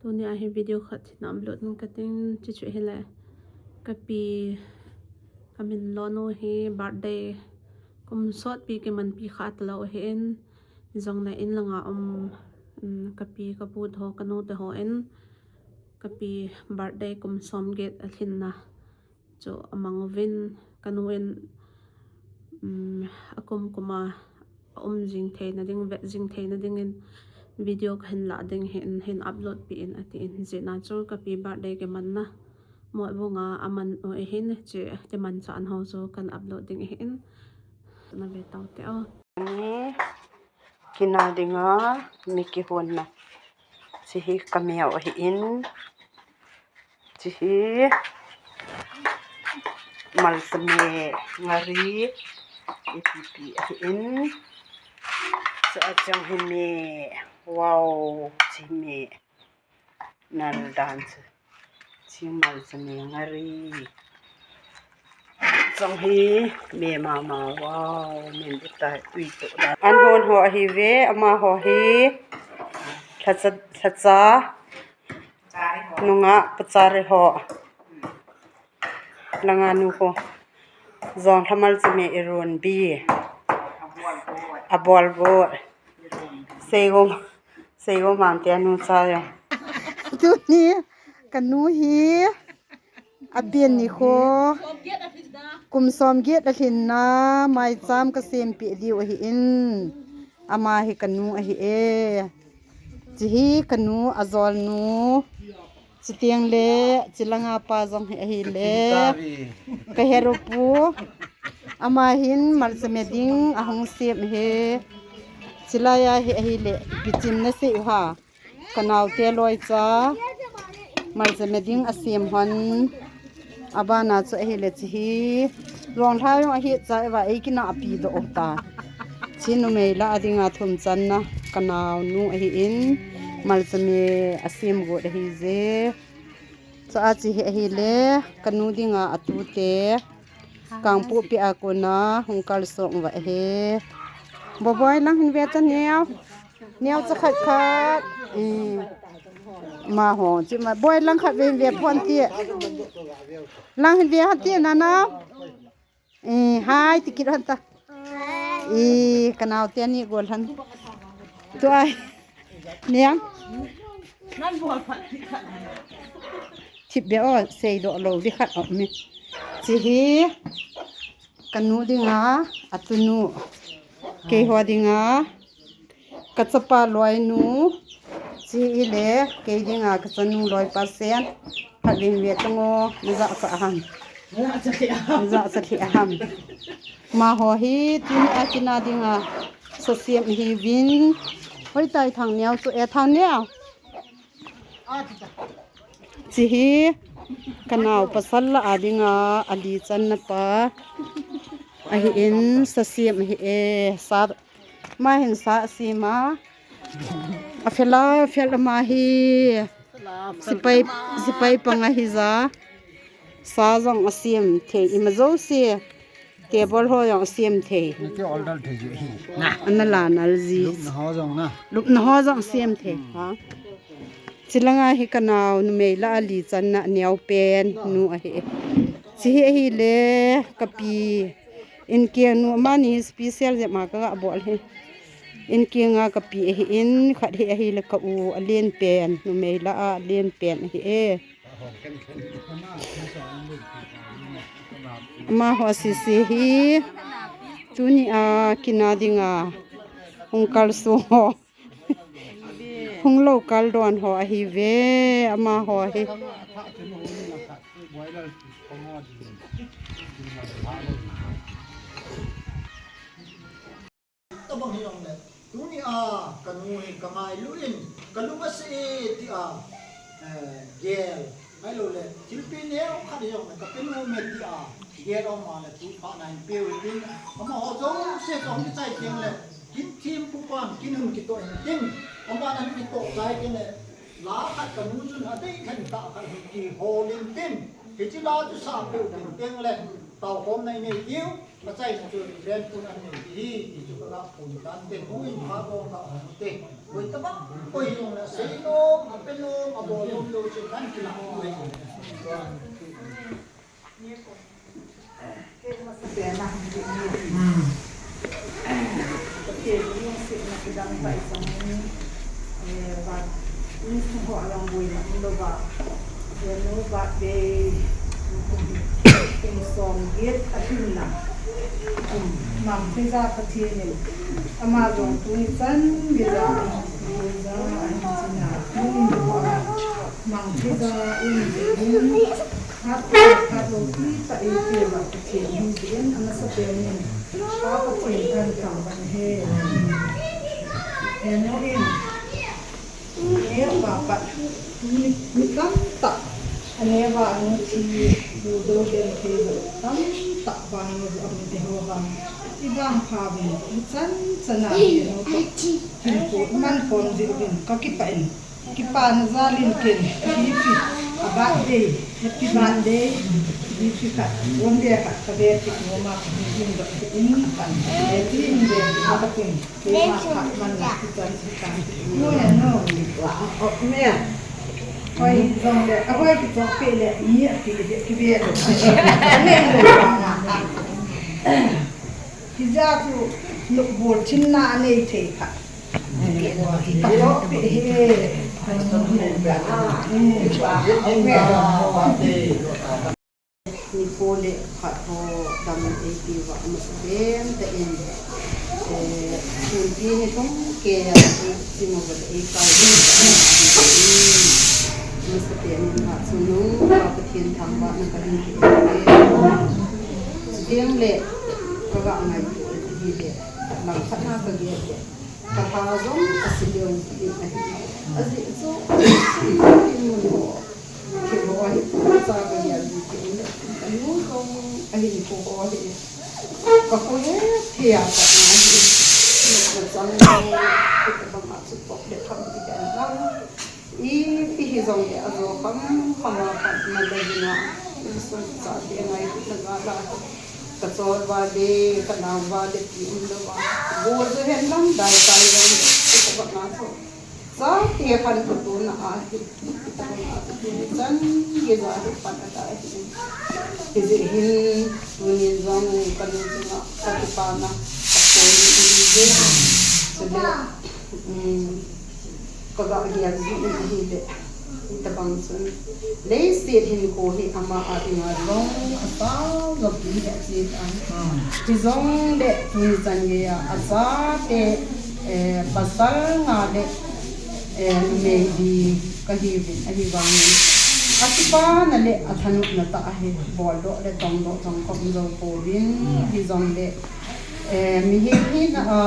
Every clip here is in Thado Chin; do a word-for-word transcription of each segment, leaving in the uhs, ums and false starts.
Tunia hi video khat hin upload in kating, chuchu hile kapi, kamin lonu hi birthday kum sotpi kimanpi kha talou ahin, jong na in langa um, um, kapi kapu te ho, kanu te hon kapi birthday kum somget alhinna chu amang uvin, kanu in, um, akum kuma aum jing theina ding, vet jing theina dingin video kahin la ding hin, hin upload pi in atin, jeh a chu kapi birthday kimanna Motbung a aman u ahin, chu kiman chan ho chu kan upload ding ahin. Na ve tau te o. Ani kina dinga mi kihonna. Hiche hi kameo ahin. Hiche hi malsame ngari ipipi ahin. Hiche a chang hi me. Wow, hiche hi me. Nal dan chu. Hiche malsame ngari. Chang hi me mama, wow, min dita tui to da. An hon ho ahi ve, amaho hi. Lhacha, lhacha. Nunga pachari ho. Langa nu ho. Jong lha malsame iron bi. Abol bo. Seigo, seigo mam te anu cha yo. Tuni kanu hi aben ni ho. Kum somget alhinna maicham kasem pe diu ahin. Ama hi kanu ahi e. Hiche hi kanu ajol nu. Chuteng le, chulanga pa jong hi ahile. Ka hero pu. Ama hin malsame ding ahung sem hi. Chulai a hi ahile, pichin na sei u ha. Ka naote loi cha. Malsame ding asem hon. Abana chu ahile hiche hi. Long lha jong ahi cha eva ei kina api doh ta. Hiche numei la a dinga thum channa ka naonu ahin. Malsame asem got ahi je. Chua hiche hi ahile, kanu dinga atute. Kangpokpi a kona hung kalsong uva ahi. Boboi lang hin ve ta neo. Neo cha khat khat. Eh. Ma ho, chi ma. Boi lang khat ve hin ve pon ti. Lang hin ve hon ti nana. Eh, hai, ti kit hon ta. Eh, ka naote ani gol hon. Tu ai. Niang. Thip be o, seidoh lou di khat o mi. Hiche hi. Kanu dinga, atunu. Keiho dinga. Ka chapa loinu, hiche hi le, kei dinga ka chanu loipa sen, khat vin ve tang o, na jachat ham. Na jachat ham. Ma ho hi, tuni a kina dinga, sa sem hi vin. Hoi tai Thangneo chu e Thangneo. Hiche hi, ka nao pasal la a dinga, ali channa pa. Ahin, sa sem hi e, sa Ma hin sa asem a. Afel a, afel a ma hi. Sepai, sepai pang ahi ja. Sa jong asem thei. Ima jouse. Table ho jong asem thei. Nike order thei ju hi. Na. Ana la nal ji. Lupna ho jong na. Lupna ho jong asem thei. Ha. Chulanga hi ka nao numei la ali channa neopen nu ahi. Hiche hi ahile ka pi. Inkeng nu amani special jep ma ka ga bol hi. Inkeng a ka pi ahin, khat hi ahile ka u alen pen, numei la a alen pen ahi e. Amaho sese hi, tuni a kina dinga, hung kalsong ho. Hung lo kal don ho ahi ve, amaho hi. Tabang hi jong le, tuni a, ka nu hi ka ngailu in, ka lung ase e, ti a, eh, gel. Ahilou le, thilpi neo khat hi jong le, ka pe nom e ti a, gel um a le, tu pha na hin pe u tin, amaho jouse ka hung chai teng le, kin thim pu pan, kin hun kitoh in tin, ama na hin kitoh chai teng le, la khat ka nu chun a dei khen ta khat hin kihol in tin, hiche la chu sa pe u tin teng le, tao khom na i nei diu, ka chaina chu ven pun an nei ti hi, ti chu ka ga phun tan te, hu in pha bol ka hong te. Koi tabang, koi hi jong le, sei nom, a pe nom, Kum som get a tumna, kum mang thei ja Pathen in ama jong tuni chan geiya, geiya a hin china, tuni mang thei ja in, hat, hat lo ti ta e ti ba Pathen hin ti in, amasapen in, Pa Pathen kan thangvah e. Henu in, Neo pa pat, mi, mi tamtah, aneo va anu thi, du do den thei jo, tamtah vang jo, amu te ho vang. I vangpha uvin, i chan chan a, neo pa, hin po, man pon ji uvin, ka kipah in, kipana jal in ken, happy, a birthday, happy birthday, happy khat, one day khat, ka ve ti, mo ma, ka hin do, in kan, happy in de, ma ka pun. Hijeh chun lukbol thinna anei thei kha. Nipo le phat ho dam eipeuva amasa pen tah in, eh, sunpi ni thum keiya eichim uva le eikai uva, amasa pen in phat chungnung uva Pathen thangvahna kahin pe e. Chuteng le kaga ngaito ahile, langkhat na kagel le, katha jong ase leu jin ahi. Ajeh chu, in mun ho. Thil ho hi, cha ka gel ji ti um le, ka nu jong ahin kho ho hi. Ka kho hetthei a ka na hi. Ka chang jong, ka bang a chu pok le kham ti ka na. Ipi hijong le ajo kham kham a ka na le ji na. Sum chate ngaito na ga la. Ka chol va le, ka nao va le ti um lou va. Bol jo hen lang dai dai jong le, ka bang a chu. Chate khan ka tuna ahi. Tuni chan geiya hi pan atai ahi. Hijeh hin tuni jong ka nu chunga ka kipana ka phone in jin. Chule, um, kaga gel jin ahile. Hitabang chun. Leiset hinkho hi ama a dinga jong asang jong ti hi ache tan. Hijongle tuni chan geiya achate, eh, pasal nga le, eh, numei li kahiuvin ahivangin. Akipana le athanopna tah ahi, boldoh le tongdoh jong kaum jou pouvin hijongle. Eh, mihem hina a,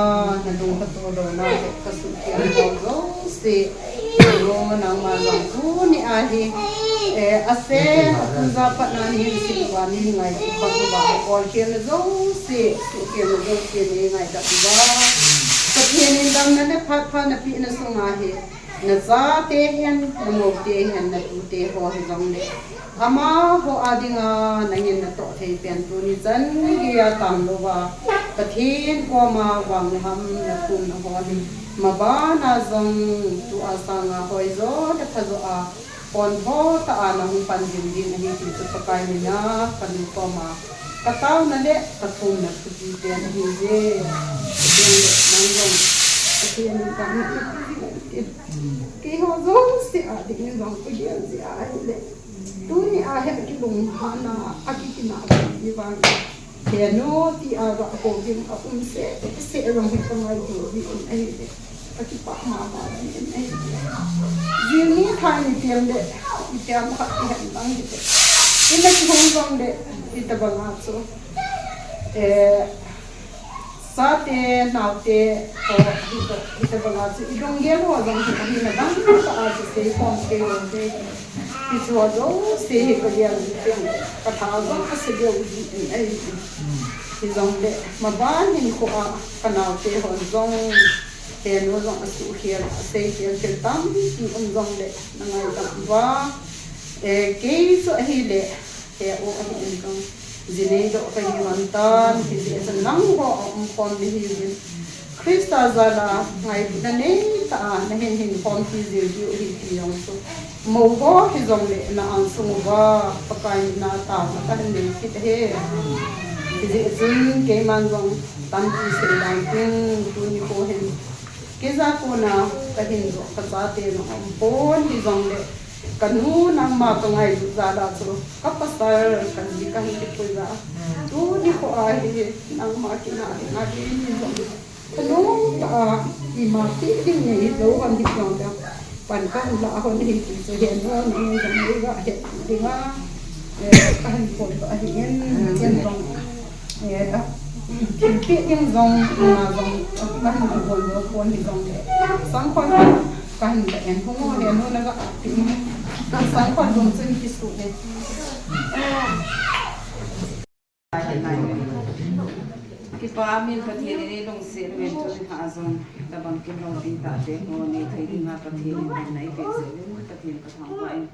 nalung katoh louna le, kasuhkhel ho jouse, nangho nangma jong tuni a hi, eh, ase, tuja pat na nahin sei uva, nahin ngaito uva, bolkhelna jouse, suhkhelna jouse, nei ngaidam uva. Pathen in damna le phat pha napehna sunga hi, nachate hen, namoute hen, natute ho hijongle, amaho a dinga nangin natoh thei pen tuni chan geiya tanglouva, Pathen koma vangham nathumna ho hi, mabana jong tua sanga hoijo le phajo a, pontho tah a nahung pan jing ding ahi ti chu Pakai mina kanu koma kataona le kathumna thupi pen ahije. Nang jong Pathen in damna napeh in. Keiho jouse a dingin jong kagel jeh ahile, tuni a hi akilunghanna, akikinahna hi vang, henu tia ga kouvin aum seh seh jong hi kangaito jin ahile, kakipah mama jin ahile. Jing ni thai ni tiam le, itiam khat ihen lang hite. Ina kihung jongle, hitabanga chu, eh, chate, naote ho, hita, hitabanga chu ilunggel ho jong hi ahina dang tah a chu seikhom thei lou te. Hiche ho jouse hi kagel jing teng, katha jong ase leu jin ahi. Hijongle, maban hinkho a kanaote hon jong, henu jong asuhkhel, aseikhel thil tampi um jongle, nangaidam uva. Eh, kei chu ahile, he u ahi in jong, jinei doh kahi uvam tan, hijeh chun nangho a umkhom nahiuvin. Christa jal a ngailutna neitah a nahin hinkhompi jing diu ahi ti jong chu, mou ho hijongle na angsung uva Pakai mina taona kahin nei kit ahi. Hijeh chun keiman jong tampi seidan ting, tuni nikho hin kei a kona kahin doh kachate jong aumpon, hijongle kanu nangma kangailut jal a chu kapasal kaji kahin kipui a, tuni nikho a hi nangma kina ding a ding hijongle Kanu ka, ima ti ding nei lou hon hijongle, pan kahin lah hon hi ti chu hin hon hi jong nei gahet ding a, eh, kahin phondoh ahin, ken jong, eh, thilpeh ding jong, ima jong, kahin phondoh pon hijongle, sangkhol kahin lah in hung o, hin hon na ga, sangkhol dum chun kisu ne. Kipa min Pathen in eilungset uhen, tuni lha jong tabang kin loupi tahte ho nei thei dinga Pathen in neipe jeh uvin Pathen kathangvah in.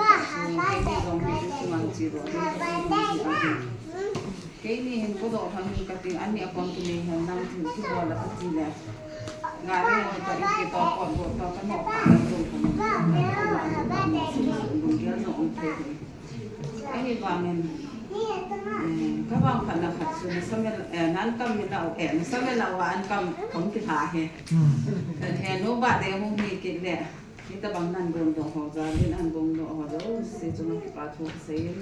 Ahitah chu keini jong hiche sunga che doh ding kahi. Keini hin kadoh lhon in kati, ani a kon kinei hen lang thil kibol a kati le. Gari ho toh, ipi toh, pot go toh, kanoh pah lou, lunggel jong um thei. Ahivangin, eh, kavang phatna khat chu, nasame, eh, nankam milah u, eh, nasame lah uva ankam hung kilha hi. Henu birthday hung hi kit le, hitabang nan bol doh ho, jal in an bol doh ho jouse chunga kipa thu kasei in.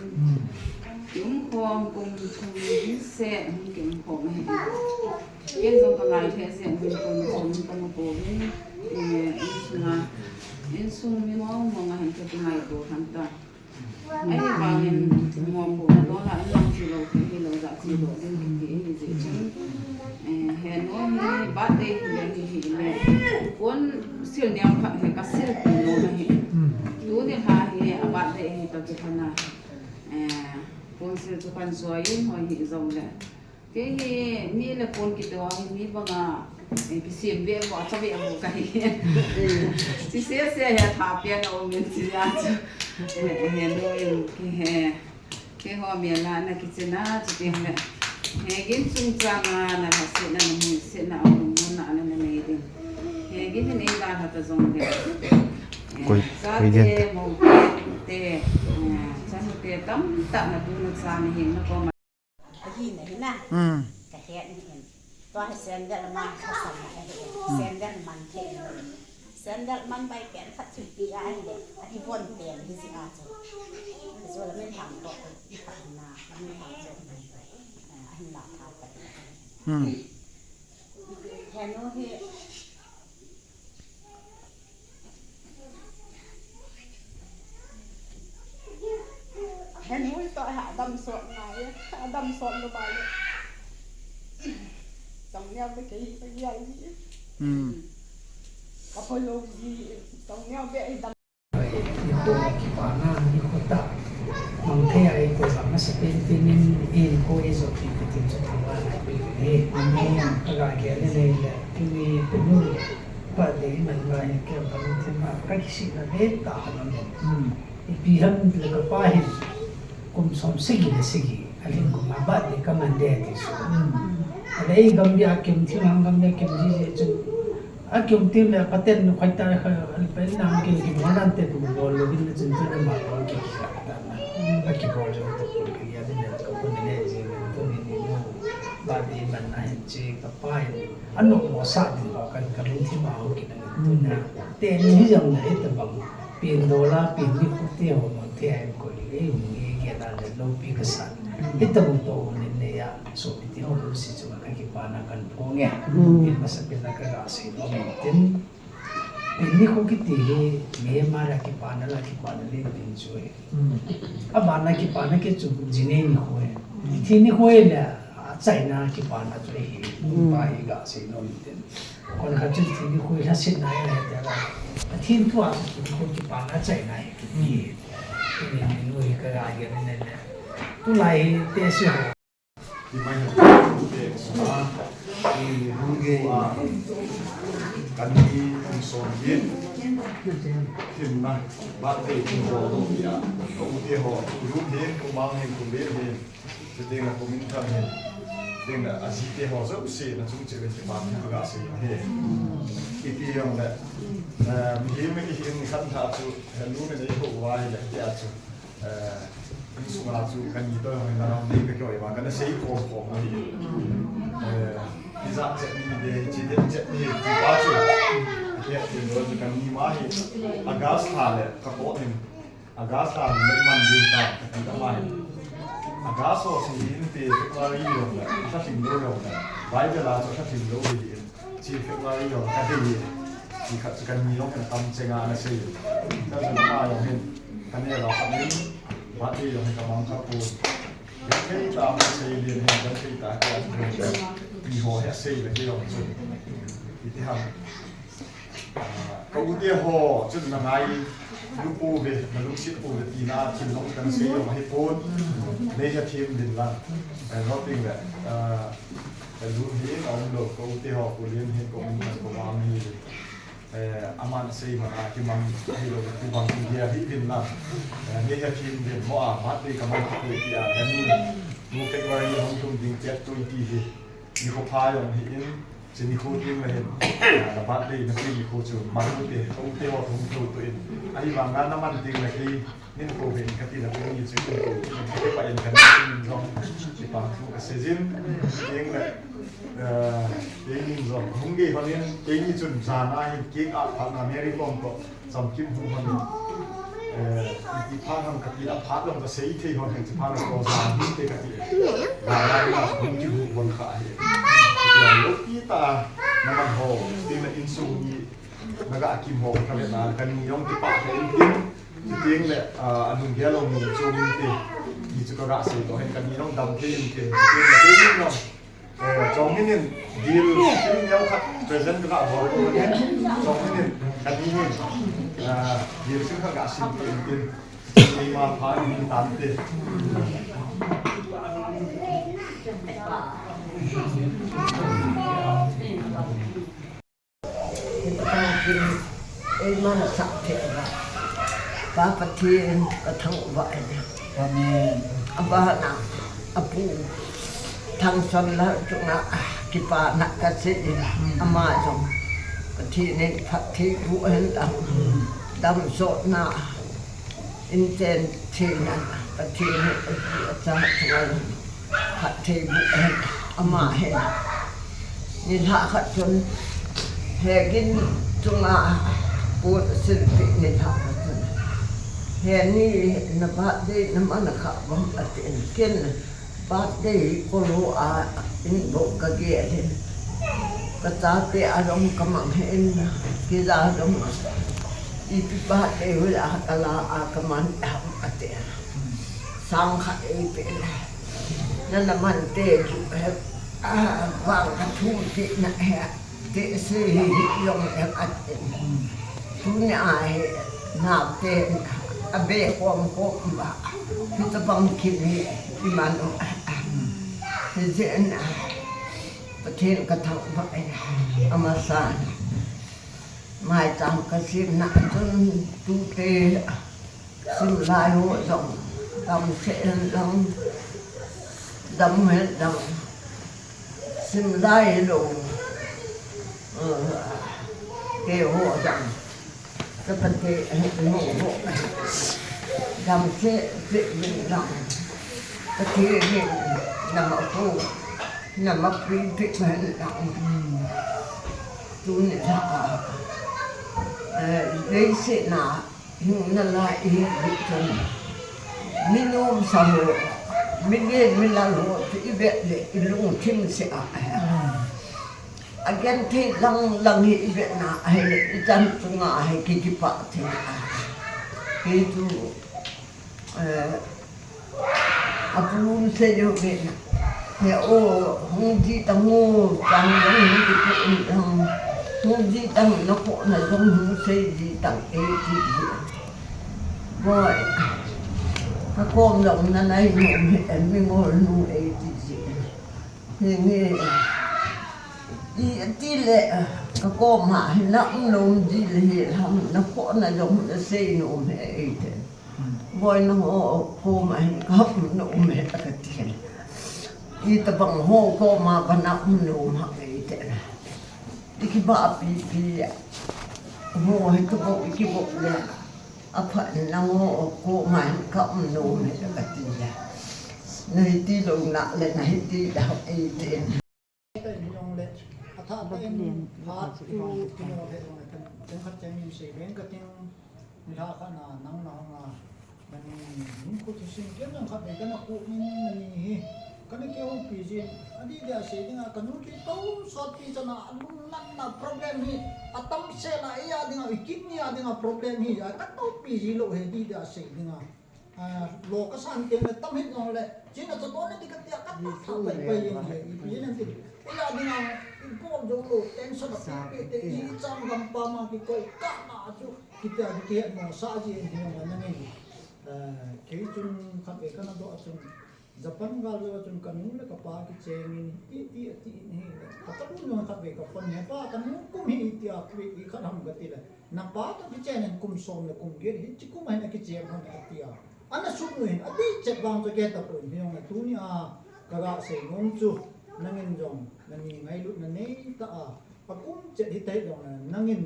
Kiumkhom kum thum hin seh hung kiumkhom ahi. Ken jong kangai lheh jeh in kum thum kamu pouvin, eh, insunga, insung mi mong mong a hin kakingaito lhon ta. Ahivangin mopohna dol a inlang che lou thei hilou, ja che doh ding kiti ahi jeh chun, eh, henu hi birthday hile hihile, pon sil neo khat hi kasilpi nom ahi. Tuni lha hi a birthday ahi toh kilhon a, eh, pon sil chu kahin choi in, hoi hijongle Kei hi mi le pon kitoh hi mi banga, eh, kisem beh bou, acha beh bou kahi. Chi sese hi tha pia na um in chi a chu. Eh, henu in kei hi, keiho mi la na kichen a chu tin le. Hegin chungchang a na lhasetna, na musetna, a mun mun a na na nei ding. Hegin hin ei la lha ta jong le. Eh, koi, chate, koi gen ta. Moute, eh, chate tamtah na tu na cha na hin na ko Ahina, hina. Hmm. Kahet in. Tua hi sandal man kasam na ahi. Hmm. Sandal man the. Sandal man bai pen khat chu pi a ahi le. Ahi von pen hi si a chu. Chu la min hang ko. Hina, min hang ko. Ahin la tha ka. Hmm. Henu hi. Henu hi toh hi adam sot ngai, adam sot lou bai. Chang neo be kei ka gial ji. Hmm. Ka poi lou ji, chang neo be hi dam. Nikho kipana, nikho tah. Mang thei a eipui vang masapen pen in, eikoi jong pi Pathen chu thangvah in eipui uve. Amen. Kaga gel in ahile, tuni punu birthday iman uva hi kei vang thim a kakisihna ve tah ahi. Hmm. Ipi ham itile kapa hin kum som sagi le sagi. Alhin kum a birthday kaman ding ti chu. Hmm. Ahile ei gambih a kium thim a, gambih a kium ji jeh chun. Akium thim le paten nu khoi ta kha, alpen nang ki, kibol nan te kibol lou vin le chun tuni ma ko ki ki ka ta na. Akibol jo to ko ki ya din le ka ko ne le ji le tuni ni nu. Birthday man na hin chi kapa hin. Anu mo sa din ho kan ka lungthim a ho ki na. Tuni te ni hi jong na ita bang. Pen dola, pen nikho te ho mo te ai ko ni le, um, ni ke na le loupi kasa. Hitabang to ne ne ya, sopi te ho jouse chunga kakipana kahin phong e. Hmm. Pen masapen a kaga sei nom in tin. Pen nikho kiti hi, mi ma la kipana la kipana le pen chu e. Hmm. Abana kipana ke chu jinei nikho e. Thi nikho e le, achaina kipana chu e hi. Hmm. Pa hi ga sei nom in tin. Kon khat chu thi nikho hi lhasetna ahi tela. Pathen thu a chu thi nikho kipana achaina ahi kiti. Tuni nikho hi kaga gel in ahile. Tulai hi tesi ho. Hi mai na te sa. Hi hung ge a. Kan ni hung son ye. Thim na. Ba te hung ho do ya. Ko u te ho. Lu he, ko mang he, ko le he. Chuteng le kum in khat hi. Tin, ajite ho jouse na chung cheh uvin kipathu kaga sei ahi. Ipi hijongle, eh, mihem, mihem nikhat lha chu, eh, lu min eiho uva ahile, tia chu, eh, insunga chu kani toh jong hin na ram nei kakoi uva, kana sei khom khom u ahi. Eh, ijat chet ni de, chi de chet ni, tipa chu. Tia tin lo chu kani ma hi, August lha le, ka ko nin, August lha le man ding ta, kati ama hi. August ho chu hinte, February jongle, alha lhing lou jongle, Bible a chu alha lhing lou ahi. Chi February jong kadei e. Chi khat chu kani jong hin atam chenga ana sei. Kajun ama jong hin, kaneo khat in, birthday jong hin kamang kha pon. Genthei tah a sei lien hin, genthei tah a kei a chu, ti ho hi asei le kei jong chu. Iti ham. Ah, ka u te ho chun na ngailu pouve, na lungset pouve tina thil jong kana sei jong ahipon. Nei hethem uvin lang. Eh, noting le, ah, ka lu hi na um lou, ka u te ho, ka u Lian hi, ka um, ka um hi. Eh, aman asei man a kimang ahilou, kibang hi ahi uvin lang. Eh, nei hethem uvin mo a, birthday kamang kha poi tia, kani, nu February hung lhung ding date twenty hi. Nikho pha jong hi in, Chi nikho teng le hin, ah, na birthday, na pi nikho chu man u te, ka u te ho hung tou tou in. Ahivanga na man teng le kei, nei kou ve in kati na pi ni chu kou, kou, kou, kei pa in kani min jong, kipathu kasei jin, teng le, eh, kei min jong, hung gei hon in, keini chun jan a hin, cake a phat na Mary Kom ko, Chamkim hung hon in, eh, iti phat ham kati, aphat jong kasei thei hon in, ti phat na ko jan hung te kati. Jan a ina hung kihu hon kha hi. Tia lopi tah a na man ho, tina insung ni, naga kim ho kave na, kani jong kipah thei in tin. Ti teng le, ah, anung gel jong nung chom in tin. Ti chu kaga sei to hin kani jong dam thei in tin. Ti teng le, ti jong. Eh, chong min in, dil, sil neo khat present ka bol ko ne. Chong min in, kani hin, eh, dil sil khat ka sil ko in tin. Ni ma pha ni tan te. Hitabang kin eiman sah thei uva, Pa Pathen ka thangvah e. Amen. Abana, apu Thangsanlal chunga kipana kasei in, ama jong Pathen in phatthei boh hen lang, damsotna inchen thei nan, Pathen in aji acha chunga phatthei boh hen, ama hin. Nilhah khat chun, he gin chunga pon silpeh nilhah khat chun, he ni na birthday na man kha vang atin, ken birthday kolo a in bou kagel in, kachate a jong kamang in, kei a jong ipi birthday hoi a kala a kaman ham atin. Sang khat eipeh le, nana man te chu he, ah, vang kathum tina he, tehse hi hi jong em atin. Tunia hi naote abe khom khom uva, hitabang kin hi iman u. Hijeh a Pathen ka thangvah e, amasan. Maicham kasemna chun tute Simlai ho jong, damsel hen lang, dam hen lang, simlai lou, eh, keiho jong, kapate, eh, nu ho, damsel, sel hen lang, Pathen in nama pu, nama pi, pi hen lang, tuni a, eh, leiset a, Hing nalai ihi chun, mi nomsa ho, mi len mi lal ho chu ivet le ilungthim seh a ahi. Agenthei lang lang hi ivet na ahile ichan chunga ahi kikipah thei ahi. Kei chu, eh, Apun seiyu ve na. He o, hung ji tang o, chang jong hung ji tang, hung ji tang, nakhohna jong hung sei ji tang, eiti ji. Boi, kakom jong nanai nom hi, mingol nu eiti ji. Hinge, iti le, kakom a hi na um nom ji le hi, ham nakhohna jong nasei nom hi eiti. Boi, nangho koma hin ka um nom e kati. Hitabang ho koma bana um nom hak eite. Ikiba pipi. Ho hitabang ikiba le. Apha nang ho koma ka um nom he kati le. Nahi tilou na le nahi ti da eite. Ata in jong le, atha ta in, hat tu kino he jong le, kan, kan khat chang in sei ben ka ting, ni ha kha na, nang na hong a, nani, nin khu tu sin, ken jong khat be, kana khu min nani hi, kana kihoupi jin, adi dia sei dinga, kanu ki to, sot pi chana, alung nang na problem hi, atam se na, iya dinga, i kidney a dinga problem hi, a ka to pi ji lou he, di dia sei dinga. Ah, lo ka san teng le tam hit jong le. China chu tone ti ka tia ka ta tha pai pai jeng le. Ipi jeng ti. Iya dinga, i bol jong lou, tension a pi pi te, i cham gam pa ma ki koi ka na chu. Ki tia ki het mo sa ji en hi jong nang in. Ah, kei chun khat ve ka na do a chun. Japan gal jo chun ka nu le ka pa ki cheng in ti ti ti in hi le. Ka pa nu jong khat ve ka phone he pa ka nu kum hi ti a pi i khat ham ka ti le. Na pa toh kichen in kum som le kum get hi, chi kum a hin a kichen hon a tia. Ana sut nu hin, adih chet vang chu kei ta pon hi jong le tuni a, ka ga sei nom chu, nang in jong, nani ngailutna nei ta a, a kum chet hi ta hi jong le, nang in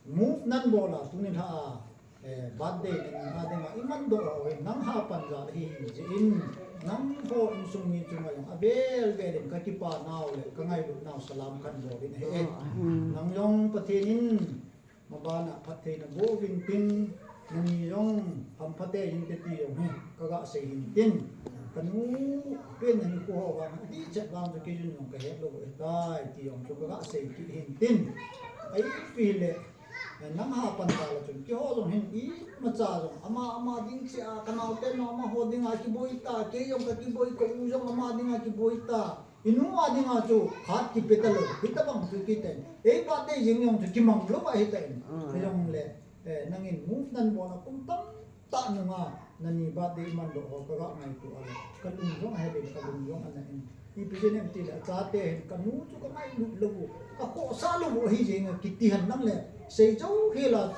move nan bol a, tuni lha a, eh, birthday nani a dinga, i man doh a, nang ha pan jal hi, ji in, nang ho insung mi chunga jong, a vel vel in ka kipa nau le, ka ngailut nau salam kan bol in he. Nang jong Pathen in, Mabana phattheina boh uvin tin, nani jong hampha te hin te ti jong hi, ka ga sei hin tin. Ka nu pen nani khu ho vang, adih chet vang chu kei jun jong ka het lou u ahitai ti jong chu ka ga sei kit hin tin. Ahi pi le, nang ha pan ta la chun, kei ho jong hin imacha jong, ama, ama ding che a, ka nau te no, ama ho dinga kiboi ta, kei jong ka kiboi, ka u jong ama dinga kiboi ta. I nu a dinga chu khat kipe ta lou, hitabang chu kiten. Ei pa te jing jong chu kimang lou ahi ta in. Jong le, eh, nang in move nan bol a kum tam tah nunga, nani birthday man doh ho ka ga ngaito a le. Ka lung jong ahe le, ka lung jong ana in. Ipi jeh em ti le, chate hin ka nu chu ka ngailut lou u, ka khohsah lou u ahi jeng a kiti han nang le. Sei jou hi la,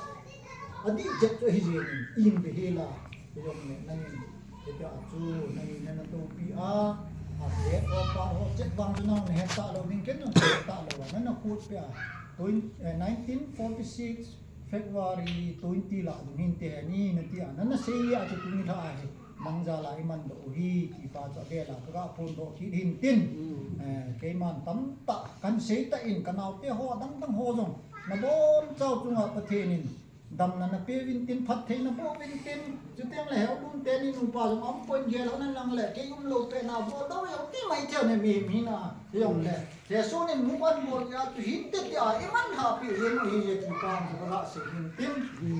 adih chet chu ahi jeng in, in be hi la, jong le nang in. Hitia chu, nangin nana toupi a, a het ho pa ho chet vang chu nang nahet talou ding, ken jong kahet talou a, nana khut peh a. Twen-, eh, nineteen forty-six February twenty lah ding hin te ni nati a, nana sei a chu tuni lha a hi, nang jal a i man doh u hi, ti pa chu avel a, ka ga phondoh kit hin tin. Eh, keiman tamtah, kan sei ta in, ka naote ho, adang dang ho jong, na bonchau chunga Pathen in, Damna na pe uvin tin, phattheina boh uvin tin, chuteng le Heolun teni nupa jong aum pon gel hon lang le, kei umlou pet na bol dou jong ti mai thei ne mi, mi na, jong le. Jesu nin mu ban bol ya tu hin te ti a, i man ha pi jeng u hi je ti pa, ka la sei hin tin,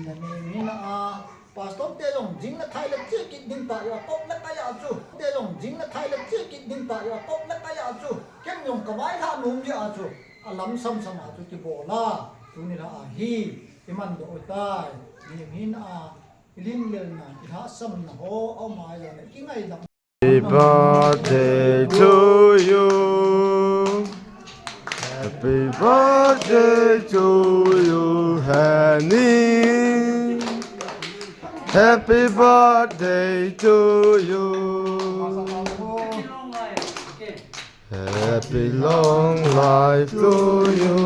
na mi, mi na a, pastor te jong jing na thai le che kit ding ta ya, kop le ka ya chu, te jong jing na thai le che kit ding ta ya, kop le ka ya chu, ken jong ka vai ha num ya chu, a lam sam sam a chu ti bol a, tuni la a hi. Iman doh u tai, mi hin a, ilim lelna, ilhahsamna ho, aum a jong le, kingaidam. Happy birthday to you. Happy birthday to you, Henny. Happy birthday to you. Happy long life to you.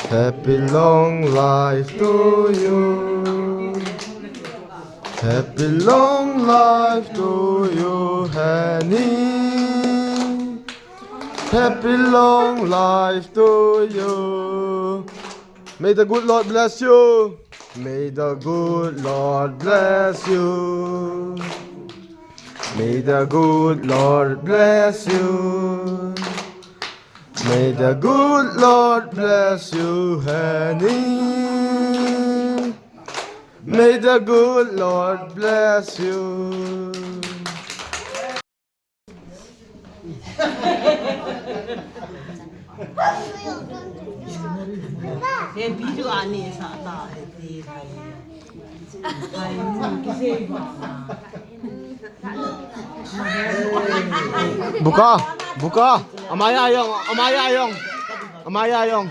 Happy long life to you. Happy long life to you, Henny. Happy long life to you. May the good Lord bless you. May the good Lord bless you. May the good Lord bless you. May the good Lord bless you, Henny. May the good Lord bless you. He video ani sa ta he ti khai. Khai mu ki sei ba. Buka, buka. Amaya ayong, amaya ayong. Amaya ayong.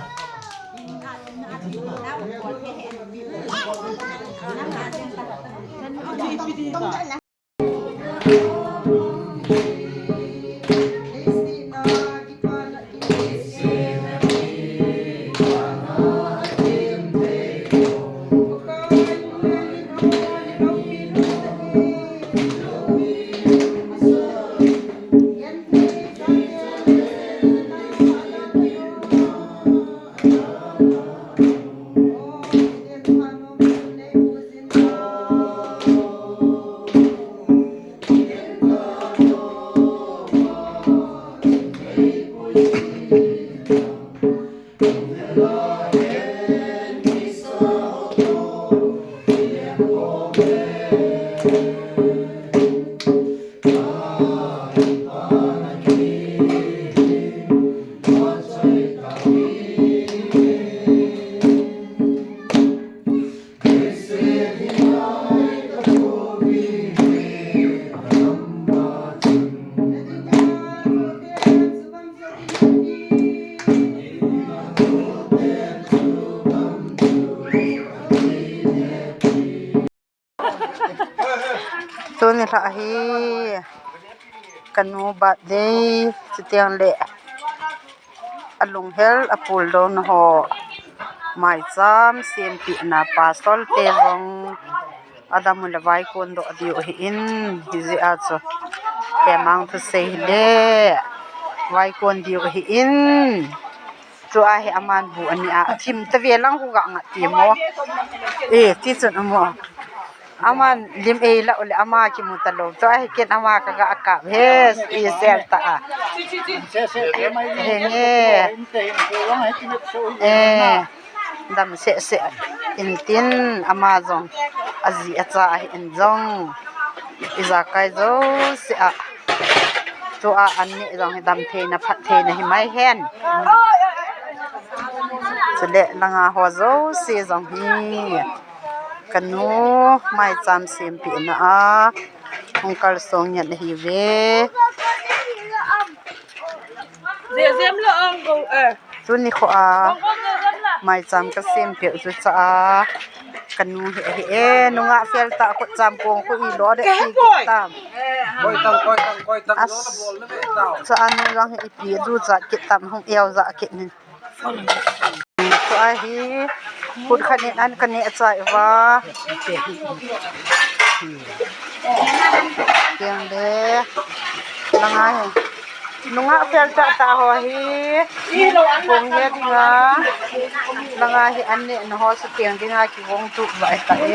Tuni lha hi kanu birthday, chuteng le alunghel apuldouna ho, maicham sempehna pastor te jong adam ule vaikon doh diu ahin, hijeh a chu kemang thusei hile vaikon diu ahin. Tua hi aman bu ani a, athim tave lang khu ga ngat ti mo. Eh, tichun amo. Aman lim ei la ule ama kimu talou. Tua hi ken ama kaga kap he, special ta a. Henge. Eh, dam seh seh intin ama jong aji acha ahin jong ijakai jouse a. Tua an neh jong hi dam theina, phat theina himai hen. Chule langa ho jouse jong hi kanu maicham sempehna a hung kalsong ngen ahiuve. Tuni kho a maicham kasempeh u chu cha a kanu hi ahi e, nungah fel ta khut cham kong khu ilo de ti kit tam. Cha a nu jong hi ipi du cha kit tam, hung eo ja kit nin. Tua hi khut khat in an kaneh chai uva. Tiang le langa hi nungah fel tahtah ho hi kong he dinga, langa hi an nehna ho suteng dinga kigong tup vai ta e.